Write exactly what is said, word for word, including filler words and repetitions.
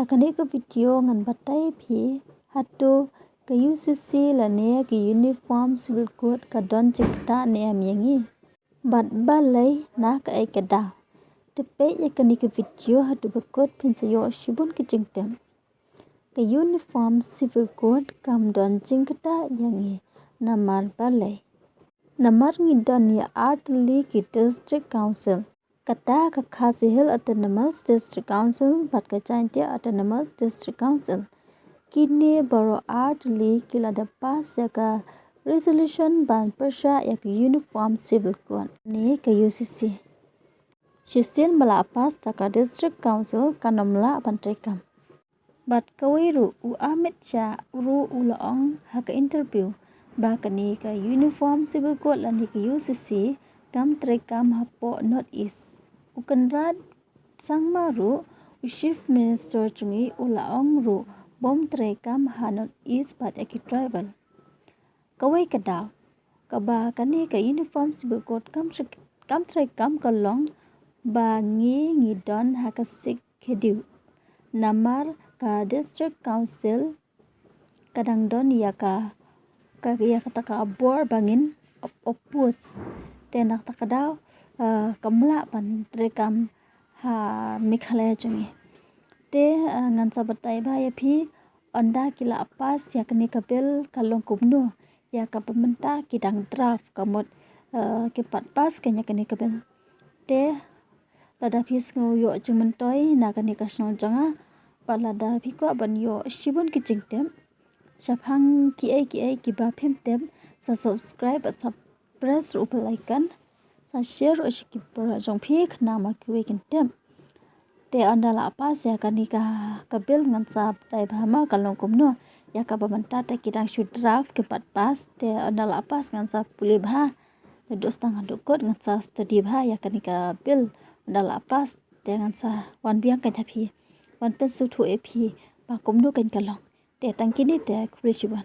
Ha kane ka video ngan batai phi hato ka U C C lane ka Uniform Civil Code ka don jingktah ne em ïa ngi. Bad balei na kaei ka daw. Te peit ïa kane ka video haduh ba kut phin sa ïoh shibun ki jingtip. Ka Uniform Civil Code kam don jingktah ïa ngi. Namar balei? Namar ngi don ïa artylli ki District Council. Kata ka Khasi Hills Autonomous District Council bad ka Jaintia Autonomous District Council. Kine baroh artylli ki la da pass ïa ka resolution ban pyrshah ïa ka Uniform Civil Code ne ka U C C. Shisien ba la pass ta ka District Council kan ym lah ban treikam. Bad kawei ruh u Amit Shah ruh u la ong ha ka interview ba kane ka Uniform Civil Code lane ka U C C kam treikam hapoh North East. U Conrad Sangma ruh u Chief Minister jong ngi u la ong ruh bym treikam ha North East bad ïa ki tribal. Kawei ka daw kaba kane ka Uniform Civil Code kam treikam ka long ba ngi ngi don ha ka Sixth Schedule. Namar ka District Council ka dang don ïa ka ïa kata ka bor ba ngin oppose. Te na kata ka daw kam lah ban treikam ha Meghalaya jong ngi. Te ngan sa batai bha ïa phi, ynda ki la pass ïa kane ka bill ka long kumno, ïa kaba mynta ki dang draft ka mut kim pat pass kein ïa kane ka bill. Te lada phi sngew ïoh jingmyntoi na kane ka channel jong nga bad lada phi kwah ban ïoh shibun ki jingtip shaphang kiei kiei kiba phim tip, sa subscribe bad sa press ruh u bell icon, sa share ruh sha ki para jong phi khnang ba kiwei kin tip. Te ynda la pass ïa kane ka bill ngan sa batai bha ma ka long kumno, ïa kaba mynta te ki dang shu draft kim pat pass. Te ynda la pass ngan sa pule bha naduh start haduh kut, ngan sa study bha ïa kane ka bill. Ynda la pass te ngan sa wan biang kein ha phi, wan pynsngewthuh ïa phi ba kumno kein ka long. Te tang kine te khublei shibun.